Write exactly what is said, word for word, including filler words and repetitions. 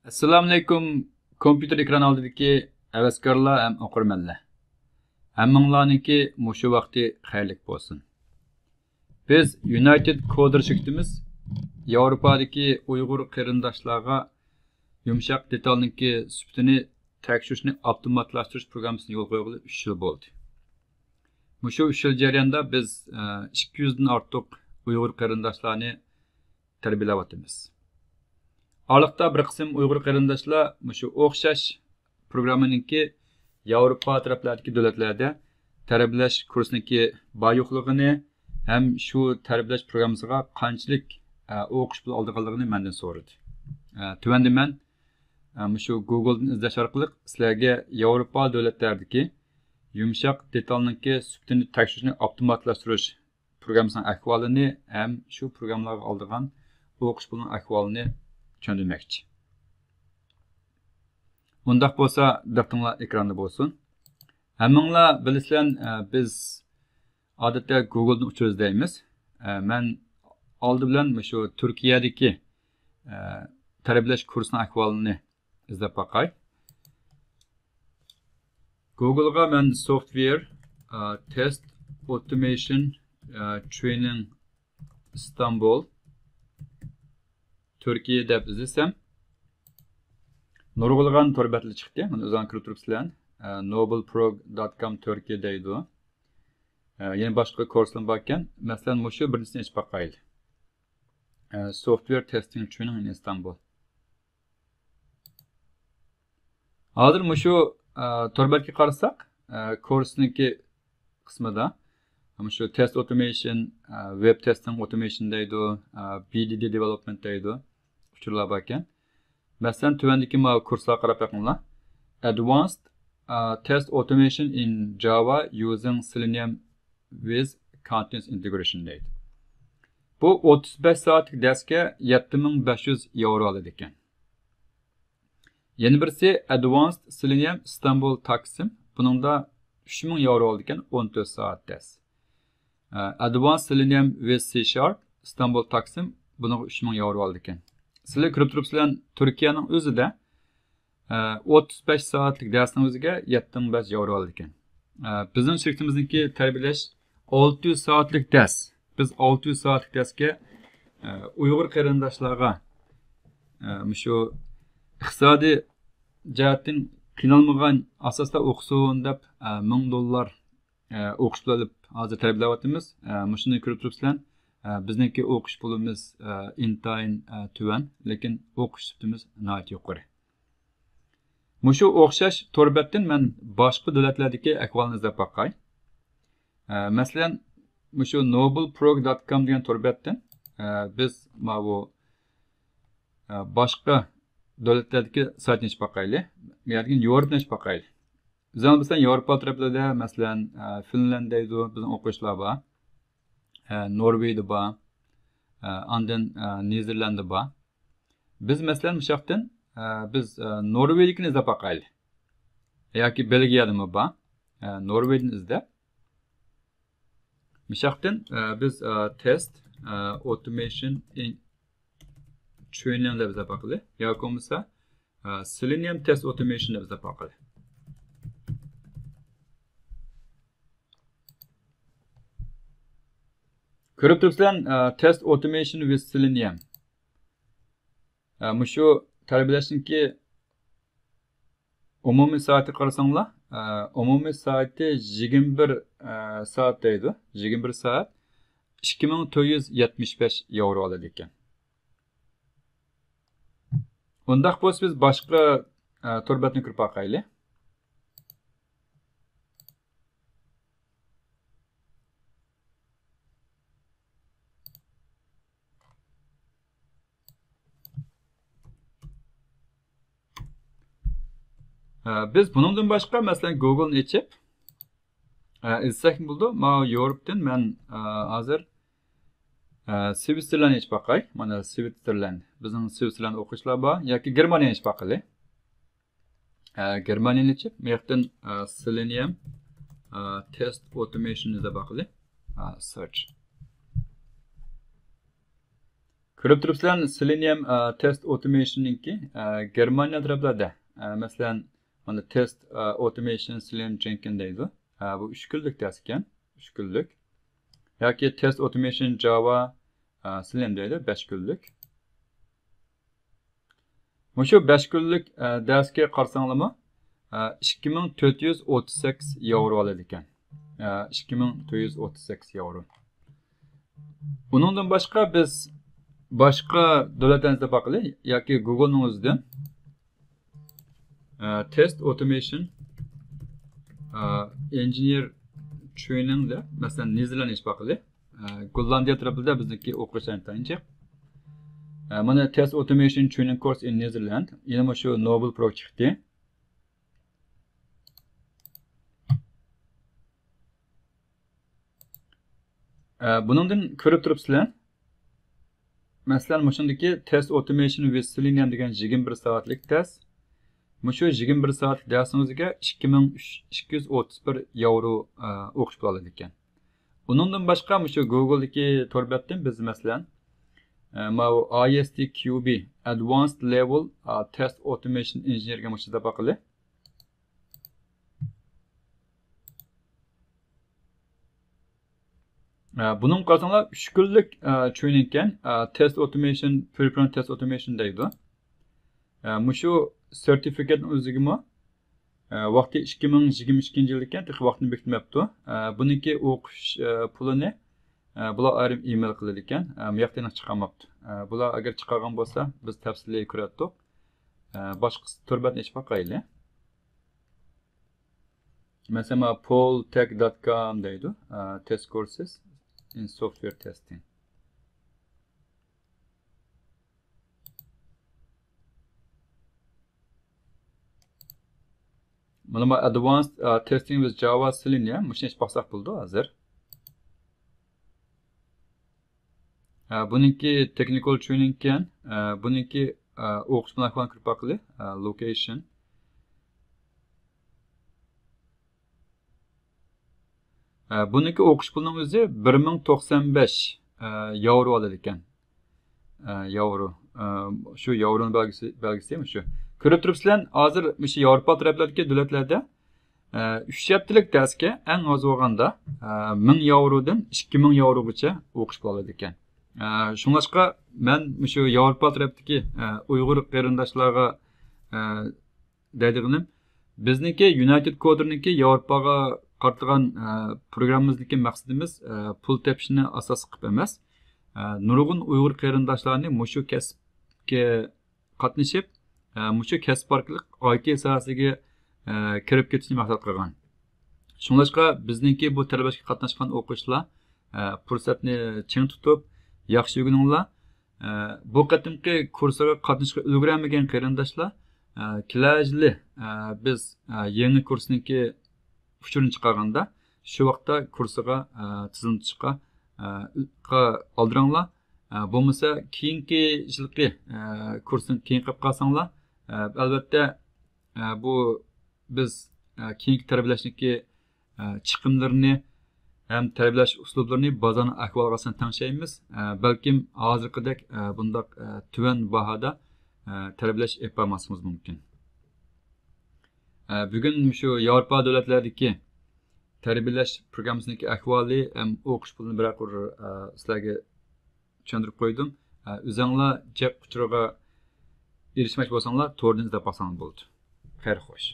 ئەسسالامۇئەلەيكۇم، كومپيۇتېر ئېكران ئالدىدىكى ھەۋەسكارلار ھەم ئوقۇرمەنلەر. ھەممىڭلارنىڭكى مۇشۇ ۋاقتى خەيرلىك بولسۇن. بىز يۇنايتېد كودېر شىركىتىمىز ياۋروپادىكى ئۇيغۇر قېرىنداشلارغا يۇمشاق دېتالنىڭكى سۈپىتىنى تەكشۈرۈشنى ئاپتوماتلاشتۇرۇش پروگراممىسىنى يولغا قويغىلى ئۈچ يىل بولدى. مۇشۇ ئۈچ يىل جەريانىدا بىز، ئە، ئىككى يۈزدىن ئارتۇق ئۇيغۇر قېرىنداشلارنى تەربىيەلەۋاتىمىز. ئارىلىقتا بىر قىسىم ئۇيغۇر قېرىنداشلار مۇشۇ ئوخشاش پروگراممىنىڭكى ياۋروپا تەرەپلەردىكى دۆلەتلەردە تەربىيەلەش كۇرسىنىڭكى بار يوقلۇقىنى ھەم شۇ تەربىيەلەش پروگراممىسىغا قانچىلىك، ئە، ئوقۇش پۇلى ئالىدىغانلىقىنى مەندىن سورىدى. ئە، تۆۋەندە مەن، ئە، مۇشۇ گوگلدىن ئىزدەش ئارقىلىق سىلەرگە ياۋروپا دۆلەتلەردىكى يۇمشاق دېتالنىڭكى سۈپىتىنى تەكشۈرۈشنى ئاپتوماتلاشتۇرۇش پروگراممىسىنىڭ ئەھۋالىنى ھەم شۇ پروگراممىلارغا ئالىدىغان ئوقۇش پۇلىنىڭ ئەھۋالىنى چۈشەندۈرمەكچى. ئۇنداق بولسا، دىققىتىڭلار ئېكراندا بولسۇن. ھەممىڭلار بىلىسىلەر، ئە، بىز ئادەتتە گوگلدىن ئۇچۇر ئىزدەيمىز. ئە، مەن ئالدى بىلەن مۇشۇ تۈركىيەدىكى، ئە، تەربىيەلەش كۇرسىنىڭ ئەھۋالىنى ئىزدەپ باقاي. گوگلغا مەن سوفتۋېر، ئە، تېست ئوتومېيشن، ئە، ترېينىڭ ئىستانبۇل، تۈركىيە دەپ ئىزدىسەم، نۇرغۇنلىغان تور بەتلىرى چىقتى. مانا ئۆزۈڭلار كۆرۈپ تۇرۇپسىلەر. ئە، نوبل پروگ دوت كوم تۈركىيە دەيدۇ. ئە، يەنە باشقا كورسلار باركەن. مەسىلەن، مۇشۇ بىرىنچىسىنى ئېچىپ باقايلى. ئە، سوفتۋېر تېستىڭ ترېينىڭ ئىن ئىستانبۇل. ھازىر مۇشۇ، ئە، تور بەتكە قارىساق، ئە، كورسنىڭكى قىسمىدا مۇشۇ تېست ئوتومېيشن، ئە، ۋېب تېستىڭ ئوتومېيشن دەيدۇ، ئە، بى دى دى دېۋېلوپمېنت دەيدۇ، ئۇچۇرلار باركەن. مەسىلەن، تۆۋەندىكى ماۋۇ كۇرسلارغا قاراپ بېقىڭلار. ئەدۋانسد، ئە، تېست ئوتومېيشن ئىن جاۋا يۇزىڭ سېلېنىيەم ۋىز كونتىنيۇس ئىنتېگرېيشن دەيدۇ. بۇ ئوتتۇز بەش سائەتلىك دەرسكە يەتتە مىڭ بەش يۈز ياۋرو ئالىدىكەن. يەنە بىرسى ئەدۋانسد سېلېنىيەم ئىستانبۇل تاكسىم. بۇنىڭدا ئۈچ مىڭ ياۋرو ئالىدىكەن، ئون تۆت سائەت دەرس. ئە، ئەدۋانسد سېلېنىيەم ۋىز سى شارپ ئىستانبۇل تاكسىم بۇنىڭغا ئۈچ مىڭ ياۋرو ئالىدىكەن. سىلەر كۆرۈپ تۇرۇپسىلەر، تۈركىيەنىڭ ئۆزىدە، ئە، ئوتتۇز بەش سائەتلىك دەرسنىڭ ئۆزىگە يەتتە مىڭ بەش ياۋرو ئالىدىكەن. ئە، بىزنىڭ شىركىتىمىزنىڭكى تەربىيەلەش ئالتە يۈز سائەتلىك دەرس. بىز ئالتە يۈز سائەتلىك دەرسكە، ئە، ئۇيغۇر قېرىنداشلارغا، ئە، مۇشۇ ئىقتىسادىي جەھەتتىن قىينالمىغان ئاساستا ئوقۇسۇن دەپ، ئە، مىڭ دوللار، ئە، ئوقۇش پۇلى ئېلىپ ھازىر تەربىيەلەۋاتىمىز. ئە، مۇشۇنى كۆرۈپ تۇرۇپسىلەر. ئە، بىزنىڭكى ئوقۇش پۇلىمىز، ئە، ئىنتايىن، ئە، تۆۋەن، لېكىن ئوقۇش سۈپىتىمىز ناھايىتى يۇقىرى. مۇشۇ ئوخشاش تور بەتتىن مەن باشقا دۆلەتلەردىكى ئەھۋالنى ئىزدەپ باقاي. ئە، مەسىلەن، مۇشۇ نوبل پروگ دوت كوم دېگەن تور بەتتىن، ئە، بىز ماۋۇ، ئە، باشقا دۆلەتلەردىكى سايتنى ئېچىپ باقايلى. يەنى ياۋروپنى ئېچىپ باقايلى. بىز ئەمدى بىلسەن ياۋروپا تەرەپلىرىدە، مەسىلەن، ئە، فىنلاندىيە دەيدۇ، بىزنىڭ ئوقۇغۇچىلار بار. ئە، نورۋېگىيە بار. ئە، ئاندىن، ئە، نېدېرلاندى بار. بىز، مەسىلەن، مۇشاقتىن، ئە، بىز، ئە، نورۋېگىيەدىكىنى ئىزدەپ باقايلى. ياكى بېلگىيەدىمۇ بار. ئە، نورۋېگىيەدىن ئىزدەپ. مۇشاقتىن، ئە، بىز، ئە، تېست، ئە، ئوتومېيشن ئىن ترېينىڭ دەپ ئىزدەپ باقىلى. ياكى بولمىسا، ئە، سېلېنىيەم تېست ئوتومېيشن دەپ ئىزدەپ باقىلى. كۆرۈپ تۇرۇپسىلەر، ئە، تېست ئوتومېيشن ۋىز سېلېنىيەم. ئە، مۇشۇ تەربىيەلەشنىڭكى ئومۇمىي سائىتىگە قارىساڭلار، ئە، ئومۇمىي سائىتى يىگىرمە بىر، ئە، سائەت دەيدۇ. يىگىرمە بىر سائەت ئىككى مىڭ تۆت يۈز يەتمىش بەش ياۋرو ئالىدىكەن. ئۇنداق بولسا بىز باشقا، ئە، تور بەتنى كۆرۈپ باقايلى. ئە، بىز بۇنىڭدىن باشقا، مەسىلەن، گوگلنى ئېچىپ، ئە، ئىزدىسەكمۇ بولىدۇ. ماۋۇ ياۋروپتىن مەن، ئە، ھازىر، ئە، سۋىتسېرلاندنى ئېچىپ باقاي. مانا سۋىتسېرلاند. بىزنىڭ سۋىتسېرلاند ئوقۇغۇچىلار بار. ياكى گېرمانىيەنى ئېچىپ باقىلى. ئە، گېرمانىيەنى ئېچىپ، بۇ ياقتىن، ئە، سېلېنىيەم، ئە، تېست ئوتومېيشن ئىزدەپ باقىلى. ئە، سېرچ. كۆرۈپ تۇرۇپسىلەر، سېلېنىيەم تېست ئوتومېيشننىڭكى گېرمانىيە تەرەپلەردە، مەسىلەن، مانا تېست ئوتومېيشن سېلېنىيەم جېنكىن دەيدۇ. بۇ ئۈچ كۈنلۈك دەرس ئىكەن. ئۈچ كۈنلۈك. ياكى تېست ئوتومېيشن جاۋا سېلېنىيەم دەيدۇ، بەش كۈنلۈك. مۇشۇ بەش كۈنلۈك دەرسكە قارىساڭلارمۇ، ئىككى مىڭ تۆت يۈز ئوتتۇز سەككىز ياۋرو ئالىدىكەن. ئىككى مىڭ تۆت يۈز ئوتتۇز سەككىز ياۋرو. ئۇنىڭدىن باشقا بىز باشقا دۆلەتلەرنى ئىزدەپ باقىلى ياكى گوگلنىڭ ئۆزىدىن تېست ئوتومېيشن ئىنژېنېر ترېنىڭ دەپ، مەسىلەن، نېدېرلاند ئېچىپ باقىلى. گوللاندىيە تەرەپىدە بىزنىڭكى ئوقۇش ئىنتايىن جىق. مانا تېست ئوتومېيشن ترېنىڭ كورس ئىن نېدېرلاند. يەنە مۇشۇ نوبل پرو چىقتى. بۇنىڭدىن كۆرۈپ تۇرۇپسىلەر، مەسىلەن، مۇشۇندىكى تېست ئوتومېيشن ۋىز سېلېنىيەم دېگەن يىگىرمە بىر سائەتلىك دەرس. مۇشۇ يىگىرمە بىر سائەتلىك دەرسىڭىزگە ئىككى مىڭ ئىككى يۈز ئوتتۇز بىر ياۋرو ئوقۇش بولىدىكەن. ئۇنىڭدىن باشقا مۇشۇ گوگلدىكى تور بەتتىن بىز، مەسىلەن، ماۋۇ ئاي ئېس تى كيۇ بى، Advanced Level Test Automation Engineer گە مۇشۇ دەپ باقىلى. بۇنىڭغا قارىساڭلار، ئۈچ كۈنلۈك ترېنىڭ ئىكەن. تېست ئوتومېيشن، پرېپرون تېست ئوتومېيشن دەيدۇ. مۇشۇ سېرتىفىكاتنىڭ ئۆزىگىمۇ ۋاقتى ئىككى مىڭ يىگىرمە ئىككىنچى يىل ئىكەن، تېخى ۋاقتىنى بېكىتمەپتۇ. بۇنىڭكى ئوقۇش پۇلىنى بۇلار ئايرىم ئىمېيل قىلىدىكەن. مۇياقتا ئېنىق چىقارماپتۇ. بۇلار ئەگەر چىقارغان بولسا، بىز تەپسىلىي كۆرەتتۇق. باشقا تور بەتنى ئېچىپ باقايلى. مەسىلەن، مانا پول تېك دوت كوم دەيدۇ. Test courses in software testing. مانا ما Advanced Testing with Java Selenium، مۇشۇنى ئېچىپ باقساق بولىدۇ ھازىر. بۇنىڭكى تېكنىكال ترېنىڭ ئىكەن. بۇنىڭكى ئوقۇش بىلەن ئەھۋالىنى كۆرۈپ باقىلى. لوكېيشن. بۇنىڭكى ئوقۇش پۇلىنىڭ ئۆزى بىر مىڭ توقسان بەش ياۋرو ئالىدىكەن. ياۋرو. شۇ ياۋرونىڭ بەلگىسى، بەلگىسى شۇ. كۆرۈپ تۇرۇپسىلەر، ھازىر مۇشۇ ياۋروپا تەرەپلەردىكى دۆلەتلەردە ئۈچ ھەپتىلىك دەرسكە ئەڭ ئاز بولغاندا مىڭ ياۋرودىن ئىككى مىڭ ياۋروغىچە ئوقۇش بولىدىكەن. شۇڭلاشقا مەن مۇشۇ ياۋروپا تەرەپتىكى ئۇيغۇر قېرىنداشلارغا دەيدىغىنىم، بىزنىڭكى يۇنايتېد كودېرنىڭكى ياۋروپاغا قارىتىلغان پروگراممىمىزدىكى مەقسىتىمىز پۇل تېپىشنى ئاساس قىلىپ ئەمەس، نۇرغۇن ئۇيغۇر قېرىنداشلارنى مۇشۇ كەسىپكە قاتنىشىپ، مۇشۇ كەسىپ ئارقىلىق ئاي تى ساھەسىگە كىرىپ كېتىشنى مەقسەت قىلغان. شۇڭلاشقا بىزنىڭكى بۇ تەربىيەلەشكە قاتناشقان ئوقۇغۇچىلار، پۇرسەتنى چىڭ تۇتۇپ، ياخشى ئۆگىنىڭلار. بۇ قېتىمقى كۇرسىغا قاتنىشىشقا ئۈلگۈرەلمىگەن قېرىنداشلار، كېلەر يىلى بىز يېڭى كۇرسنىڭكى ئۇچۇرىنى چىقارغاندا، شۇ ۋاقىتتا كۇرسىغا تىزىملىتىشقا ئالدىراڭلار. بولمىسا كېيىنكى يىلقى كۇرسنى كېيىن قىلىپ قالساڭلار، ئەلۋەتتە، بۇ بىز كېيىنكى تەربىيەلەشنىڭكى چىقىملىرىنى ھەم تەربىيەلەش ئۇسلۇبلىرىنى بازارنىڭ ئەھۋالىغا ئاساسەن تەڭشەيمىز. بەلكىم ھازىرقىدەك بۇنداق تۆۋەن باھادا تەربىيەلەش ئېلىپ بارماسلىقىمىز مۇمكىن. بۈگۈن مۇشۇ ياۋروپا دۆلەتلەردىكى تەربىيەلەش پروگراممىسىنىڭكى ئەھۋالى ھەم ئوقۇش پۇلىنى بىرەر قۇر سىلەرگە چۈشەندۈرۈپ قويدۇم. ئۆزەڭلار جىق ئۇچۇرغا ئېرىشمەكچى بولساڭلار، توردىن ئىزدەپ باقساڭلار بولىدۇ. خەير خوش.